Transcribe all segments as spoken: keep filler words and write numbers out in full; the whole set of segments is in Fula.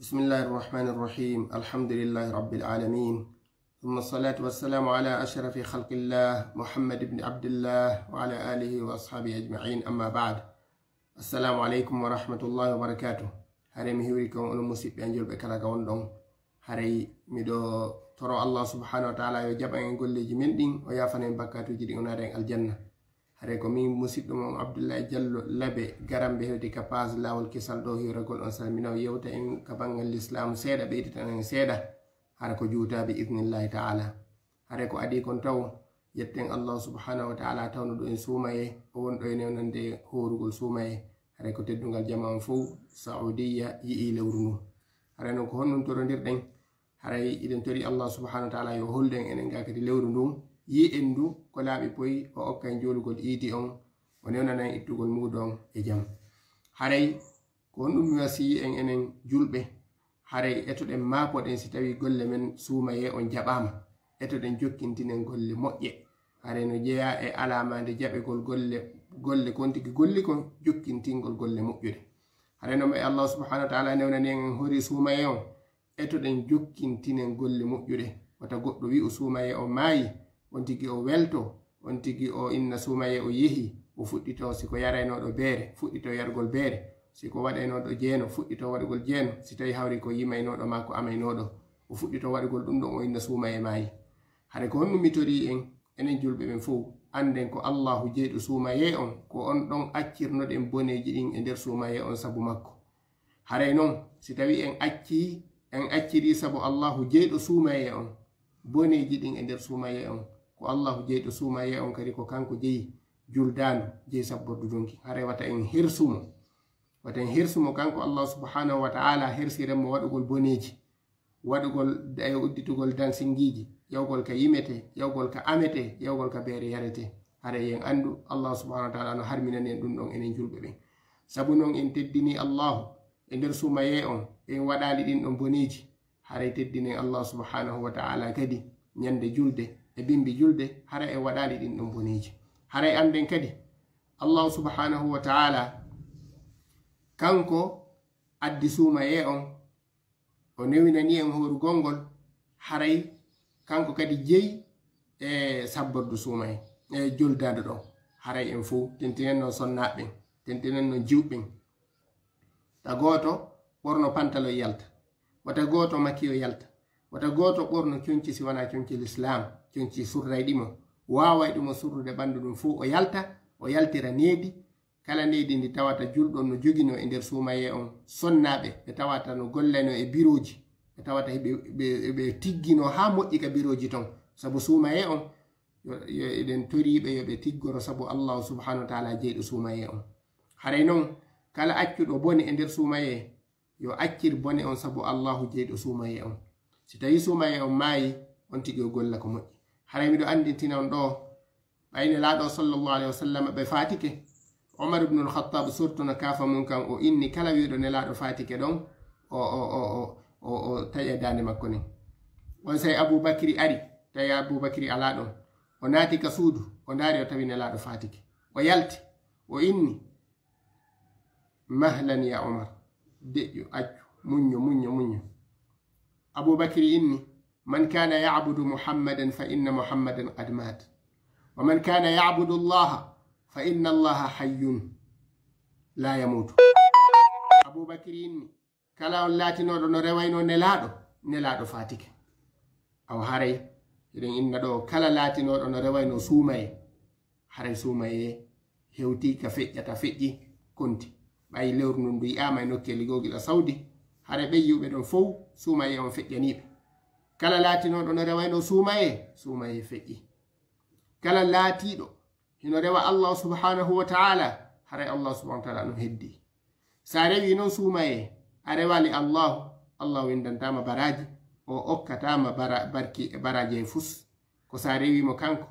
بسم الله الرحمن الرحيم. الحمد لله رب العالمين. ثم الصلاة والسلام على أشرف خلق الله محمد بن عبد الله وعلى آله وأصحابه أجمعين. أما بعد. السلام عليكم ورحمة الله وبركاته. Haray mi hiwri kon onon musiɓɓe an julɓe kala ka wonɗon. Haray miɗo toro Allah subhanahu wa ta'ala yo jaɓan en golleeji men ɗin, o yaafana en bakkatuuji ɗin, o naada en aljanna. Haray ko min musiɗɗo mon Abdullahi Jallo Labe, garamɓe hewti ka page Laawol Kesal ɗo hiwragol on salmina o yewta en ka banngal Lislaamu seeɗa, ɓeydita en seeɗa, hara ko juuta bi idnillahi ta'ala. Haray ko adii kon taw, yetten Allah subhanahu wa ta'ala tawnuɗo en suumaye, o wonɗo e newnande hoorugol suumaye. Haray ko teddungal jama on fow, Saudiya yi'i lewru ndu. Haray non ko honɗum torondirɗen? Haray iɗen tori Allah subhanahu wa ta'ala yo hollu en enen ga kadi lewru ndun, yi en ndu ko laaɓi poy, o okka en juulugol iidi on, o newnana en ittugol muuɗum e jam. Haray ko honɗum mi wasiyi en enen julɓe? Haray etoɗen maakoɗen si tawi golle men suumaye on jaɓaama, etoɗen jokkintinen golle moƴƴe. Haray no jeyaa e alaamaande jaɓegol golle, golle kon tigi golli kon, jokkintingol golle moƴƴude. Haray no mo e Allah subhanahu wa ta'ala newnani en hori suumaye on, etoɗen jokkintinen golle moƴƴuɗe. Wata goɗɗo wi'u suumaye o maayi, on tigi o welto, on tigi o inna suumaye o yehi, o fuɗɗito si ko yaraynooɗo beere, fuɗɗito yargol beere, si ko waɗaynooɗo jeeno, fuɗɗito waɗugol jeeno, si tawi hawri ko yimaynooɗo maa ko amaynooɗo, o fuɗɗito waɗugol ɗum ɗon, o inna suumaye maayi. Haray ko honɗum mi torii en, enen julɓe ɓen fow, annden ko Allahu jeyɗo suumaye on, ko on ɗon accirnoɗen boneeji ɗin e nder suumaye on sabu makko. Haray non, si tawi en acci, en accirii sabu Allahu jeyɗo suumaye on, boneeji ɗin e nder suumaye on, ko Allahu jeyɗo suumaye on kadi ko kanko jeyi juldaandu, jeyi sabbordu donki. Haray wata en hersu mo. Wata en hersu mo kanko Allah subhanahu wa ta'ala, hersiren mo waɗugol boneeji, waɗugol da-, e udditugol dansingiiji, yawgol ka yimete, yawgol ka amete, yawgol ka beere yarete. Haray en anndu Allah subhanahu wa ta'ala no harminani en ɗum ɗon enen julɓe ɓen. Sabu non en teddini Allahu e nder suumaye on, en waɗaali ɗin ɗon boneeji. Haray teddinen Allah subhanahu wa ta'ala kadi ñande julde e bimbi julde, haray en waɗaali ɗin ɗon boneeji. Haray annden kadi Allah subhanahu wa ta'ala kanko addi suumaye on, o newinani en hoorugol ngol, haray kanko kadi jeyi e sabbordu suumaye, e juldaandu ɗon. Haray en fow, tentinen non sonnaaɓe ɓen, tentinen non jiwɓe ɓen. Ta gooto ɓorno pantaloy yalta. Wata gooto makiyo yalta. Wata gooto ɓorno conci si wanaa conci Lislaam, conci surrayɗi mo. Waawayɗo mo surrude ɓanndu ndun fow o yalta, o yaltira needi. Kala needi ndi tawata julɗo on no joginoo e nder suumaye on, sonnaaɓe ɓe tawata no gollanoo e birooji, ɓe tawata ɓe, ɓe, ɓe tigginoo haa moƴƴi ka birooji ton. Sabu suumaye on, yo, yo eɗen toriiɓe yo ɓe tiggoro sabu Allahu subhanahu wa ta'ala jeyɗo suumaye on. Haray non, kala accuɗo bone e nder suumaye, yo accir bone on sabu Allahu jeyɗo suumaye on. Si tawi suumaye on maayi, on tigi o golla ko moƴƴi. Haray miɗo anndintina on ɗoo, ɓay Nelaaɗo sallallahu alayhi wa sallam ɓe faatike, Umar ibn al-Khattab surtout no kaafa mun kan, o inni kala wi'uɗo Nelaaɗo faatike ɗon, o, o, o, o, o, o taƴa daande makko nden. Onsay Abu Bakri ari, tawi Abu Bakri alaa ɗon. O naati ka suudu, o ndaari, o tawi Nelaaɗo faatike. O yalti, o inni, "Mahlan ya Umar, deƴƴu, accu, muñño, muñño, muñño." Abu Bakri inni, "Man kana ya'budu Muhammadan fa inna Muhammadan qad mat. Wa man kana ya'budu Allaha fa inna Allaha hayyun la yamutu." Abu Bakri inni, "Kala on laatinooɗo no rewaynoo Nelaaɗo, Nelaaɗo faatike." Awa haray, hiɗen inna ɗoo, kala laatinooɗo no rewaynoo suumaye, haray suumaye hewtii ka feƴƴata feƴƴi konti. Ɓay lewru ndun ndu yi'aama e nokkeeli goo gila Sawdi, haray ɓen yi'uɓe ɗon fow, suumaye on feƴƴanii ɓe. Kala laatinooɗo no rewaynoo suumaye, suumaye feƴƴi. Kala laatiiɗo hino rewa Allah subhanahu wa ta'ala, haray Allah subhanahu wa ta'ala no heddii. Sa rewi non suumaye, a rewaali Allahu, Allahu windantaama baraaji, o okkataama bara-, barki, baraaji e fus. Ko sa rewi mo kanko.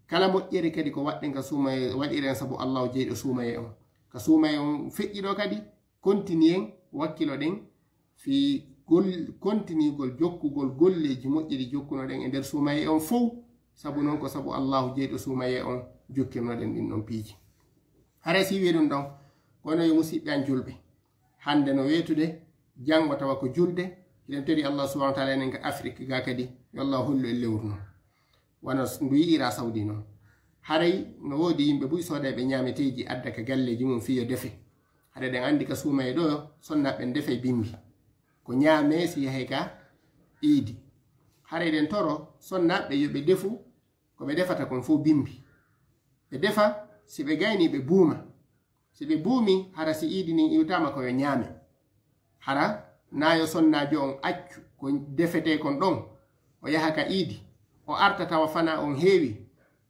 Kala moƴƴere kadi ko waɗɗen ka suumaye, waɗiren sabu Allahu jeyɗo suumaye on. Ka suumaye on feƴƴi ɗoo kadi, kontiniyen, wakkiloɗen fii gol-, kontinigol jokkugol golleeji moƴƴi ɗi jokkunoɗen e nder suumaye on fow. Sabu non ko sabu Allahu jeyɗo suumaye on jokkirnoɗen ɗin ɗon piiji. Haray si wi'e ɗum ɗon, kono yo musiɓɓe an julɓe, hannde no weetude, janngo tawa ko julde. Hiɗen tori Allah subhanahu wa taala enen ka Afrik ga kadi, yo Allah hollu en lewru non. Wano s- ndu yi'ira Saudi non. Haray no woodi yimɓe buy soodayɓe ñaameteeji adda ka galleeji mum fii yo defe. Haray ɗen anndi ka suumaye ɗo, sonnaaɓe ɓen defay bimbi. Ko ñaamee si yahay ka iidi. Haray ɗen toro sonnaaɓe yo ɓe defu ko ɓe defata kon fow bimbi. Ɓe defa, si ɓe gayni ɓe buuma. Si ɓe buumi, hara si iidi ndin iwtaama ko yo ñaame. Hara naa yo sonnaajo on accu ko defetee kon ɗon, o yaha ka iidi, o arta tawa fanaa on heewi,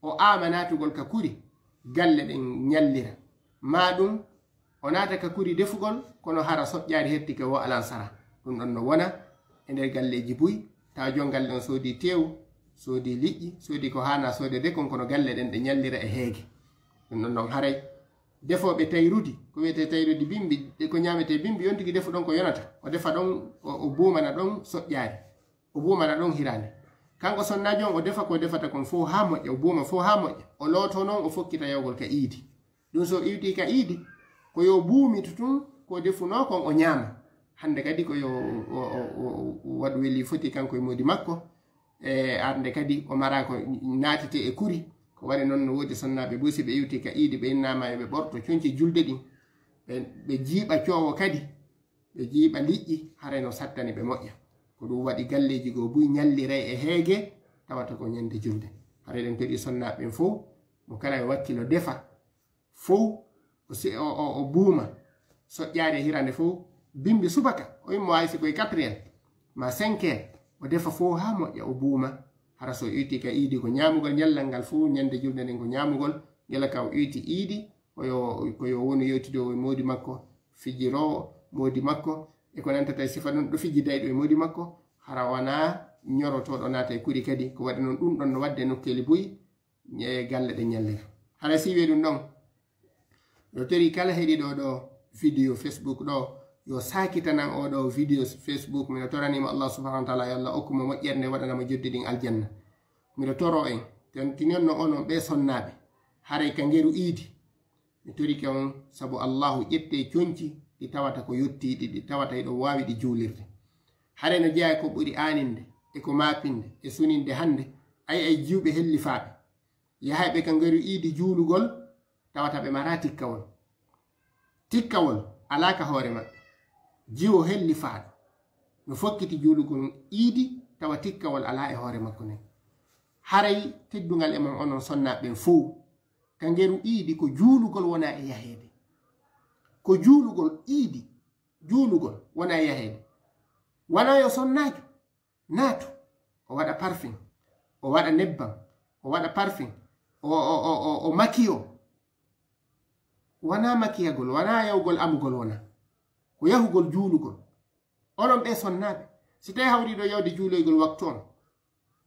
o aama naatugol ka kuri, galle ɗen ñallira. Maa ɗum, o naata ka kuri defugol, kono hara soƴƴaari hettike woo alansara. Ɗum ɗon no wona e nder galleeji buy, tawa jon galle on soodii teewu, soodii liƴƴi, soodii ko haanaa soodeede kon, kono galle ɗen ɗe ñallira e heege. Ɗum ɗon non haray defooɓe tayrudi, ko wiyetee tayrudi bimbi, e ko ñaametee bimbi, on tigi defu ɗon ko yonata. O defa ɗon, o, o buumana ɗon soƴƴaari. O buumana ɗon hiraande. Kanko sonnaajo on, o defa ko defata kon fow haa moƴƴa, o buuma fow haa moƴƴa. O lootoo non, o fokkita yahugol ka iidi. Ɗum so iwtii ka iidi, ko yo buumitu tun ko defunoo kon o ñaama. Hannde kadi ko yo o, o, o, o waɗu weli foti kanko e moodi makko. E arde kadi o mara ko naatete e kuri. Ko waɗi non no woodi sonnaaɓe buy si ɓe iwtii ka iidi ɓe innaama yo ɓe ɓorto conci julde ɗin. Ɓe, ɓe jiiɓa coowo kadi. Ɓe jiiɓa liƴƴi, haray no sattani ɓe moƴƴa. Ko ɗum waɗi galleeji goo buy ñalliray e heege, tawata ko ñande julde. Haray ɗen kadi sonnaaɓe ɓen fow, mo kala e wakkilo defa, fow o si-, o, o, o buuma. Soƴƴaari e hirande fow, bimbi subaka, o immo hay si koye quatre heures, ma cinq heures, o defa fow haa moƴƴa, o buuma. Hara so iwti ka iidi ko ñaamugol ñallal ngal fow, ñande julde nden ko ñaamugol, gila ka o iwti iidi, ko yo, ko yo wonu yewtidoowo e moodi makko, fijiroowo moodi makko, e ko nantata e sifa ɗum ɗo fijidayɗo e moodi makko, hara wanaa ñorotooɗo naata e kuri kadi. Ko waɗi noon ɗum ɗon no waɗde e nokkeeli buy, e galle ɗe ñallira. Hara si wiye ɗum ɗon, yo tori kala heɗiɗo ɗo video Facebook ɗo, yo saakitanan oo ɗo video Facebook. Miɗo toraniimo Allah subhanahu wa taala, yo Allah okku mo moƴƴere nde, waɗana mo joddi ɗin aljanna. Miɗo toro en, ten tini on no onon ɓe sonnaaɓe, haray ka ngeru iidi. Mi torike on sabu Allahu ƴettee conci ɗi tawata ko yottiiɗi, ɗi tawata hiɗon waawi ɗi juulirde. Haray no jeyaa ko ɓuri aaninde, e ko maapinde, e suninde hannde, ay ay jiwɓe hellifaaɓe. Yahayɓe ka ngeru iidi juulugol, tawata ɓe maraa tikkawol. Tikkawol alaa ka hoore maɓɓe. Jiwo hellifaaɗo no fokkiti juulugol iidi, tawa tikkawol alaa e hoore makko nden. Haray teddungal e mon onon sonnaaɓe ɓen fow, ka ngeru iidi ko juulugol wonaa e yaheede. Ko juulugol iidi, juulugol wonaa e yaheede. Wanaa yo sonnaajo naatu, o waɗa parfum, o waɗa nebbam, o waɗa parfum, o, o, o, o, o makiyo. Wanaa makiyagol, wanaa yahugol amugol wona. Ko yahugol juulugol. Onon ɓe sonnaaɓe, si tawi hawriiɗo yahde juuloygol waktu on,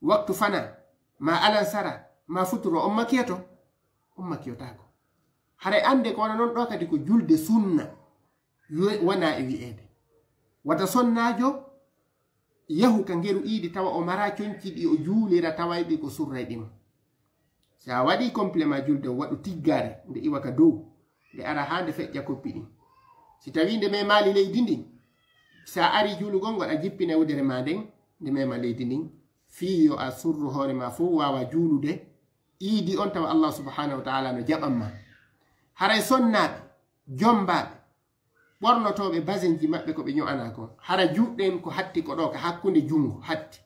waktu fanaa, ma alansara, ma futuro, on makiyoto? On makiyotaako. Haray annde ko wona noon ɗo kadi ko julde sunna, yo-, wonaa e wi'eede. Wata sonnaajo yahu ka ngeru iidi tawa o maraa conci ɗi o juulira tawayɗi ko surrayɗi mo. Si a waɗii complément julde, waɗu tiggaare nde iwa ka dow, nde ara haa nde feƴƴa koppi ɗin. Si tawii nde memaali leydi ndin, si a arii juulugol ngol, a jippinay wudere maa nden, nde mema leydi ndin, fii yo a surru hoore maa fow, waawa juulude iidi on, tawa Allah subhanahu wa taala no jaɓan ma. Haray sonnaaɓe, jommbaaɓe, ɓornotooɓe basenji maɓɓe ko ɓe ño'anaa kon, hara juuɗe ɗen ko hatti ko ɗo ka hakkunde junngo hatti.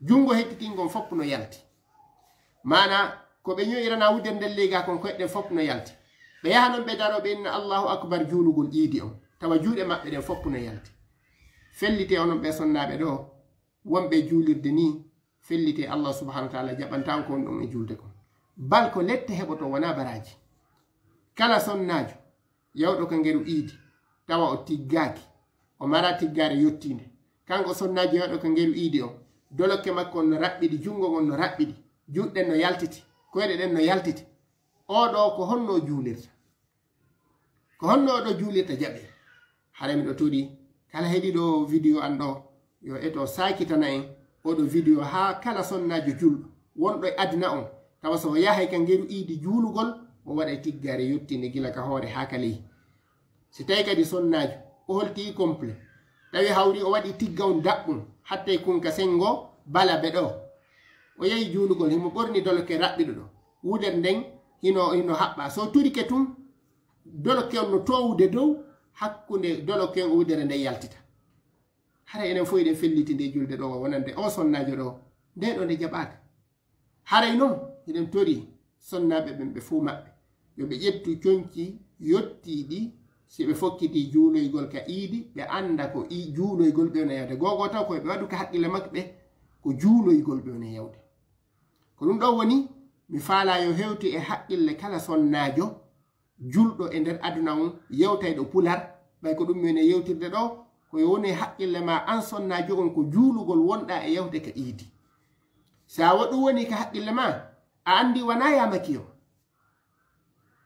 Junngo hettitingol fof no yalti. Maanaa ko ɓe ño'irana wudere nden leyga kon, koyɗe ɗen fof no yalti. Ɓe yaha non ɓe daroo ɓe inna Allahu akbar juulugol iidi on, tawa juuɗe maɓɓe ɗen fof no yalti. Fellitee onon ɓe sonnaaɓe ɗo, wonɓe juulirde nii, fellitee Allah subhanahu wa taala jaɓantaa on ko woni ɗon e juulde kon. Bal ko lette heɓoto, wonaa baraaji. Kala sonnaajo yawɗo ka ngeru iidi, tawa o tiggaaki, o maraa tiggaare yottiinde. Kanko sonnaajo yawɗo ka ngeru iidi on, dolokke makko on no raɓɓiɗi, junngo ngon no raɓɓiɗi, juuɗe ɗen no yaltiti, koyɗe ɗen no yaltiti. Oo ɗoo ko honno o juulirta? Ko honno oo ɗoo juulirta jaɓee? Hara miɗo tori kala heɗiiɗo video an ɗoo, yo eto saakitana en oo ɗoo video haa kala sonnaajo juulɗo wonɗo e aduna on, tawa so o yahay ka ngeru iidi juulugol, o waɗay tiggaare yottiinde gila ka hoore haa ka ley. Si tawi kadi sonnaajo o holtii complet, Tawi hawri o waɗi tigga on daɓɓum, hattey kunka senngo bala be ɗo. O yehi juulugol, himo ɓorni doloke raɓɓiɗo ɗo. Wudere nden hino, hino haɓɓa. So turike tun, doloke on no toowude dow, hakkunde doloke on e wudere nden yaltita. Hara enen fof eɗen felliti nde julde ɗo, wonande o sonnaajo ɗo, nde ɗo nde jaɓaaka. Haray non, eɗen tori sonnaaɓe ɓen ɓe fof maɓɓe, yo ɓe ƴettu conci yottiiɗi, si ɓe fokkiti juuloygol ka iidi, ɓe annda ko i-, juuloygol ɓe wona yawde. Gogo taw ko ɓe waɗu ka haqqille maɓɓe, ko juuloygol ɓe wona yawde. Ko ɗum ɗo woni, mi faalaa yo hewtu e haqqille kala sonnaajo, julɗo e nder aduna on, yewtayɗo pular, ɓay ko ɗum mi woni e yewtirde ɗo, ko yo woni e haqqille ma an sonnaajo on ko juulugol wonɗa e yawde ka iidi. Sa wo ɗum woni ka haqqille ma, a anndi wanaa ya makiyo,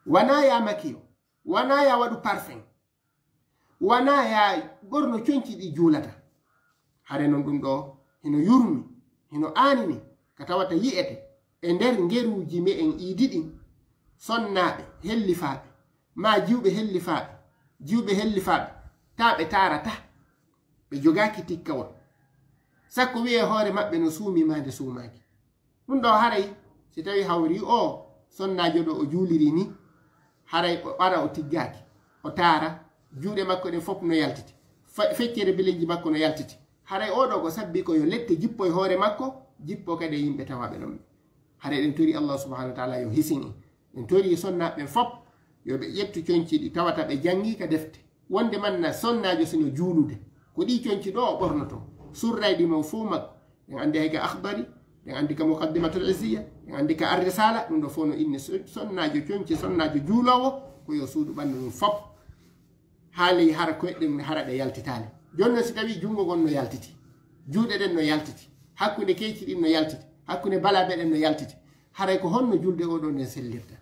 wanaa ya makiyo, wanaa ya waɗu parfum, wanaa ya ɓorno conci ɗi juulata. Hare non ɗum ɗo hino yurmi, hino aanini, ka tawata yi'ete e nder ngeruuji me'en iidi ɗin, sonnaaɓe hellifaaɓe, maa jiwɓe hellifaaɓe, jiwɓe hellifaaɓe, taa ɓe taarata, ɓe jogaaki tikkawol. Sakko wi'e hoore maɓɓe no suumi maa nde suumaaki. Ɗum ɗo haray, si tawi hawri o sonnaajo ɗo o juuliri ni, haray o ara o tiggaaki, o taara, juuɗe makko ɗen fof no yaltiti. Fe-, feccere bilenji makko no yaltiti. Haray o ɗo ko sabbi ko yo lette jippo e hoore makko, jippo kadi e yimɓe tawaaɓe ɗon. Haray ɗen tori Allah subhanahu wa ta'ala yo hisin en. Ɗen tori sonnaaɓe ɓen fof, yo ɓe ƴettu conci ɗi tawata ɓe janngi ka defte. Wonde manna sonnaajo sino juulude, ko ɗi conci ɗo o ɓornoto. Surrayɗi mo fof makko. Ɗen anndi hay ka Akhdari, ɗen anndi ka Muqaddimatul Izziya, ɗen anndi ka Ar-Risala, ɗum ɗo fof no inni so-, sonnaajo conci, sonnaajo juuloowo, ko yo suudu ɓanndu mum fof. Haa ley hara koyɗe ɗen hara ɗe yaltitaali. Jooni non si tawii junngo ngon no yaltiti, juuɗe ɗen no yaltiti, hakkunde keeci ɗin no yaltiti, hakkunde balaabe ɗen no yaltiti, haray ko honno julde o ɗo nden sellirta?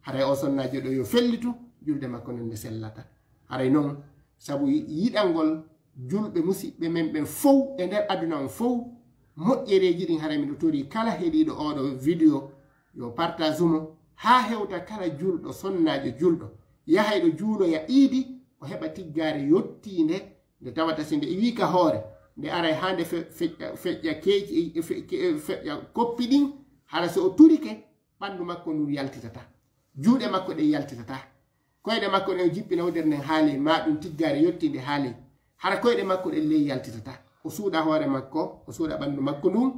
Haray o sonnaajo ɗo yo fellitu, julde makko nden nde sellata. Haray non, sabu yi-, yiɗangol julɓe musiɓɓe men ɓen fow e nder aduna on fow, moƴƴereeji ɗin haray miɗo tori kala heɗiiɗo oɗo vidéo yo partage mo, haa hewta kala julɗo, sonnaajo julɗo, yahayɗo juuloya iidi, o heɓa tiggaare yottiinde, nde tawata si nde iwii ka hoore, nde aray haa nde fe-, feƴƴa, feƴƴa keeci, fe-, ke-, feƴƴa koppi ɗin, hara so o turike, ɓanndu makko ndun yaltitata, juuɗe makko ɗen yaltitata, koyɗe makko ɗen o jippina wudere nden haa ley, maa ɗum tiggaare yottiinde haa ley, hara koyɗe makko ɗen ley yaltitata. O suuɗa hoore makko, o suuɗa ɓanndu makko ndun,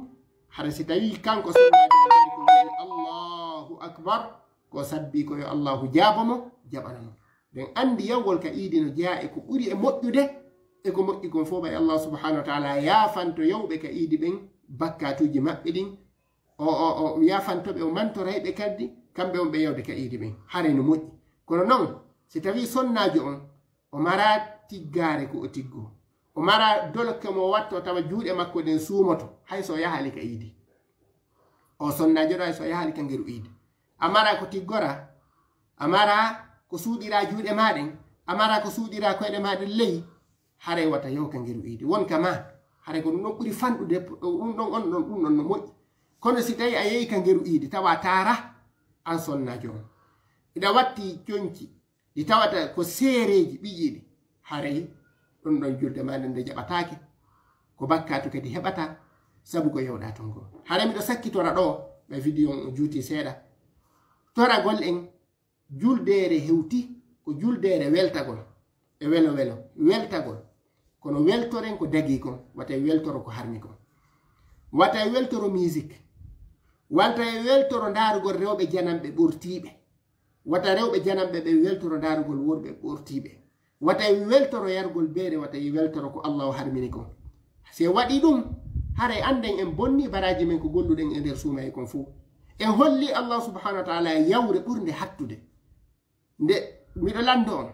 hara si tawii kanko sonnaajo on waɗi ko wi'i Allahu Akbar, ko sabbi ko yo Allahu jaabo mo, jaɓana mo. Ɗen anndi yawgol ka iidi no jeyaa e ko ɓuri e moƴƴude, e ko moƴƴi kon fof, ɓay Allah subhanahu wa ta'ala yaafanto yawɓe ka iidi ɓen bakkaatuuji maɓɓe ɗin, o, o, o yaafanto ɓe, o mantoray ɓe kadi, kamɓe on ɓe yawde ka iidi ɓen. Haray no moƴƴi. Kono non, si tawii sonnaajo on, o maraa tiggaare ko o tiggoo, o maraa dolokke mo o wattoo tawa juuɗe makko ɗen suumoto, hay so o yahaali ka iidi. O sonnaajo ɗo hay so o yahaali ka ngeru iidi. A maraa ko tiggoraa, a maraa ko suuɗiraa juuɗe maa ɗen, a maraa ko suuɗiraa koyɗe maa ɗen ley, haray wata yahu ka ngeru iidi. Won ka maa, haray ko ɗum ɗon ɓuri fanɗude, ɗum ɗon on ɗon, ɗum ɗon no moƴƴi. Kono si tawii a yehi ka ngeru iidi, tawa taara, an sonnaajo on, iɗa watti conci, ɗi tawata ko seereeji ɓiyiiɗi, haray ɗum ɗon julde maa nden nde jaɓataake, ko bakkaatu kadi heɓataa, sabu ko yewɗaa ton ko. Haray miɗo sakkitora ɗo, ɓay vidéo on o juuti seeɗa. Toragol en, juldeere hewti ko juldeere weltagol e welo welo, weltagol. Kono weltoren ko dagii kon, wata e weltoro ko harmi kon. Wata e weltoro musique, wata e weltoro ndaarugol rewɓe jananɓe ɓortiiɓe. Wata rewɓe jananɓe ɓe weltoro ndaarugol worɓe ɓortiiɓe. Wata e weltoro yargol beere, wata e weltoro ko Allah o harmini kon. Si en waɗii ɗum, haray annden en bonnii baraaji men ko golluɗen e nder suumaye kon fow. En hollii Allah subhanahu wa ta'ala yawre ɓurnde hattude. Nde miɗo lanndo on,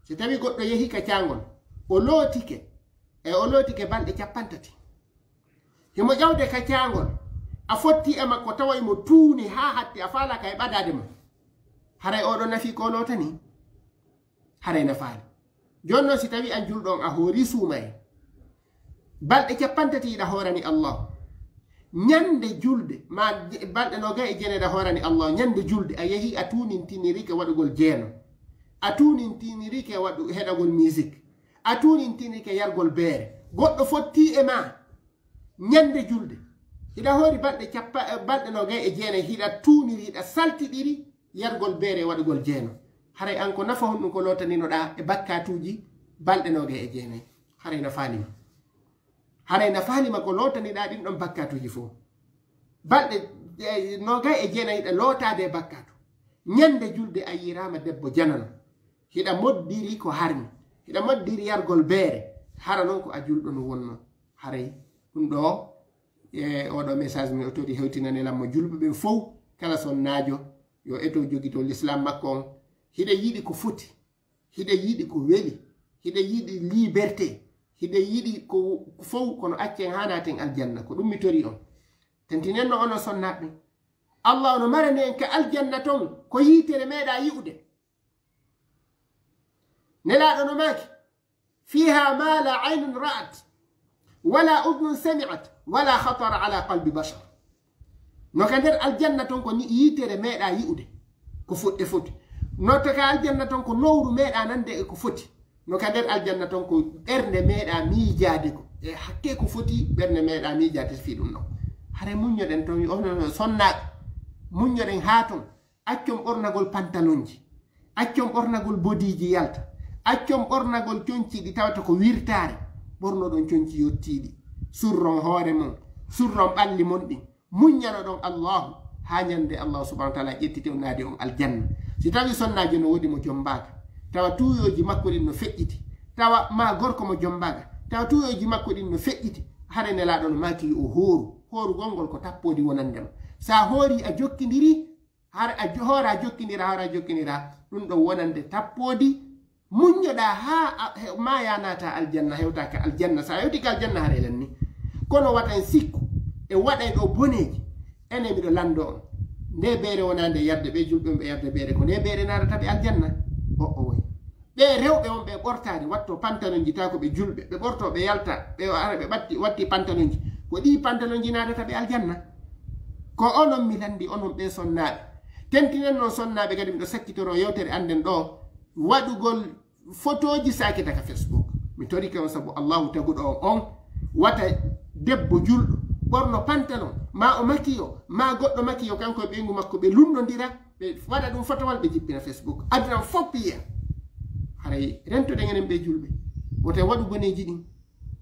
si tawii goɗɗo yehii ka caangol, o lootike, e o lootike balɗe cappanɗe tati. Himo ƴawde ka caangol, a fotti e makko tawa imo tuuni haa hatti, a faalaaka e ɓadaade mo. Haray oɗo nafi ko lootani? Haray nafaali. Jooni non, si tawii an julɗo on a hoori suumaye, balɗe cappanɗe tati iɗa hoorani Allah. Ñande julde, ma balɗe noogay e jeenayi iɗa hoorani Allah. Ñande julde, a yehii a tuunintinirike waɗugol jeeno. A tuunintinirike waɗu-, heɗagol musique. a tuunintinike yargol beere. Goɗɗo fotti e ma ñande julde. Hiɗa hoori balɗe cappa-, eh, balɗe noogay e jeenay, hiɗa tuuniri, hiɗa saltiɗiri yargol beere e waɗugol jeeno. Haray an ko nafa honɗum ko lootaninoɗaa e bakkaatuuji balɗe noogay e jeenay? Haray nafaali ma. Haray nafaali ma ko lootaniɗaa ɗin ɗon bakkaatuuji fof. Balɗe, eh, noogay e jeenay hiɗa lootaade e bakkaatu. Ñande julde a yiiraama debbo janano. Hiɗa moddiri ko harmi. Hiɗa moddiri yargol beere. Hara noon ko a julɗo no wonnoo. Haray ɗum ɗo, e oɗo message mi o tori hewtinane lammo julɓe ɓen fow. Kala sonnaajo yo eto jogito l'islam makko on. Hiɗa yiɗi ko foti. Hiɗa yiɗi ko weli. Hiɗa yiɗi liberté. Hiɗa yiɗi ko fow kono accen haa naaten aljanna. Ko ɗum mi tori on. Tentinen no onon sonnaaɓe. Allah ono marani en ka aljanna ton ko yiitere meeɗa yi'ude. Nelaaɗo no maaki, "Fiha ma la aynun ra'at, wala udnun sami'at, wala khatara ala qalbi bashar." No ka nder aljanna ton ko ni yiitere meeɗa yi'ude, ko fuɗɗe foti. No to ka aljanna ton ko nowru meeɗa nande e ko foti. No ka nder aljanna ton ko ɓernde meeɗa miijaade ko. E hakke ko foti ɓernde meeɗa miijaade fii ɗum ɗon. Hare muññoɗen ton, onon sonnaaɓe, muññoɗen haa ton. Accon ɓornagol pantalonji. Accon ɓornagol bodiiji yalta. Accon ɓornagol conci ɗi tawata ko wirtaare. Ɓornoɗon conci yottiiɗi. Surron hoore mon. Surron ɓalli mon ɗin. Muññanoɗon Allahu haa ñande Allahu subhanahu wa taala ƴettite on naade on aljanna. Si tawi sonnaajo no woodi mo jombaaka, tawa tuuyooji makko ɗin no feƴƴiti, tawa ma gorko mo jombaaka, tawa tuuyooji makko ɗin no feƴƴiti, hare Nelaaɗo no maaki yo o hooru. Hoorugol ngol ko tappoodi wonande ma. Sa hoori a jokkindiri, Har a jo-, hoora jokkindira, hoora jokkindira. Ɗum ɗo wonande tappoodi. Muññoɗaa haa a, he, maayaa naata aljanna, hewtaa ka aljanna. So a hewtii ka aljanna, hara elen ni. Kono wata en sikku, e waɗay ɗo boneeji. Enen miɗo lanndo on. Nde beere wonaa nde yarde ɓe julɓe on ɓe yarde beere. Ko nde beere naatata ɓe aljanna. O, o woy. Ɓe rewɓe on ɓe ɓortaade, watto pantalonji, taa ko ɓe julɓe. Ɓe ɓorto, ɓe yalta, ɓe ara ɓe ɓatti, watti pantalonji. Ko ɗi pantalonji naatata ɓe aljanna. Ko onon mi lanndi, onon ɓe sonnaaɓe. Tentinen noon sonnaaɓe kadi, miɗo sakkitoro yewtere annden ɗo, waɗugol fotooji saakita ka Facebook. Mi torike on sabu Allahu taguɗo on, on wata debbo julɗo ɓorno pantalon, ma o makiyo, ma goɗɗo makiyo, kanko e ɓeyngu makko ɓe lunnondira, ɓe waɗa ɗum fotowal, ɓe jippina Facebook. Aduna fof piya. Haray rentoɗen enen ɓe julɓe. Wota waɗu boneeji ɗin.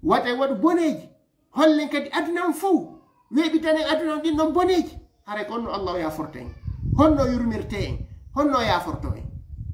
Wata waɗu boneeji. Hollen kadi aduna on fow, weeɓitanen aduna on ɗin ɗon boneeji. Haray ko honno Allah o yaaforta en? Honno o yurmirta en? Honno o yaaforto en?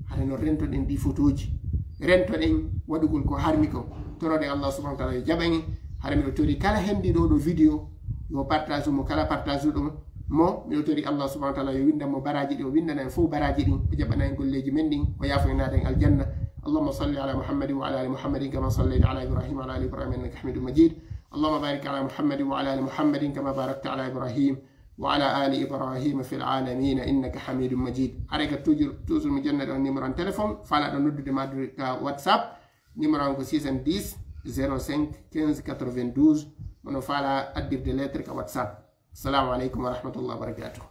Haray no rentoɗen ɗi fotooji, rentoɗen waɗugol ko harmi ko. Toroɗen Allah subhanahu wa taala yo jaɓan en. Haray miɗo tori kala hendiiɗo oɗo vidéo yo partage mo, kala partage ɗum mo, miɗo tori Allah subhanahu wa taala yo windan mo baraaji ɗi, o windana en fow baraaji ɗin, o jaɓana en golleeji men ɗin, o yaafo en naada en aljanna. اللهم صل على محمد وعلى آل محمد كما صليت على إبراهيم وعلى آل إبراهيم إنك حميد مجيد. اللهم بارك على محمد وعلى آل محمد كما باركت على إبراهيم وعلى آل إبراهيم في العالمين إنك حميد مجيد. Haray ka toujours, toujours mi jannata on numéro on téléphone, faalaɗo noddude ma ka WhatsApp, numéro on ko six cent dix, zéro cinq, quinze, quatre-vingt-douze, mono faala addirde lettre ka WhatsApp. Assalamu aleykum wa rahmatullahi wa barakatuh.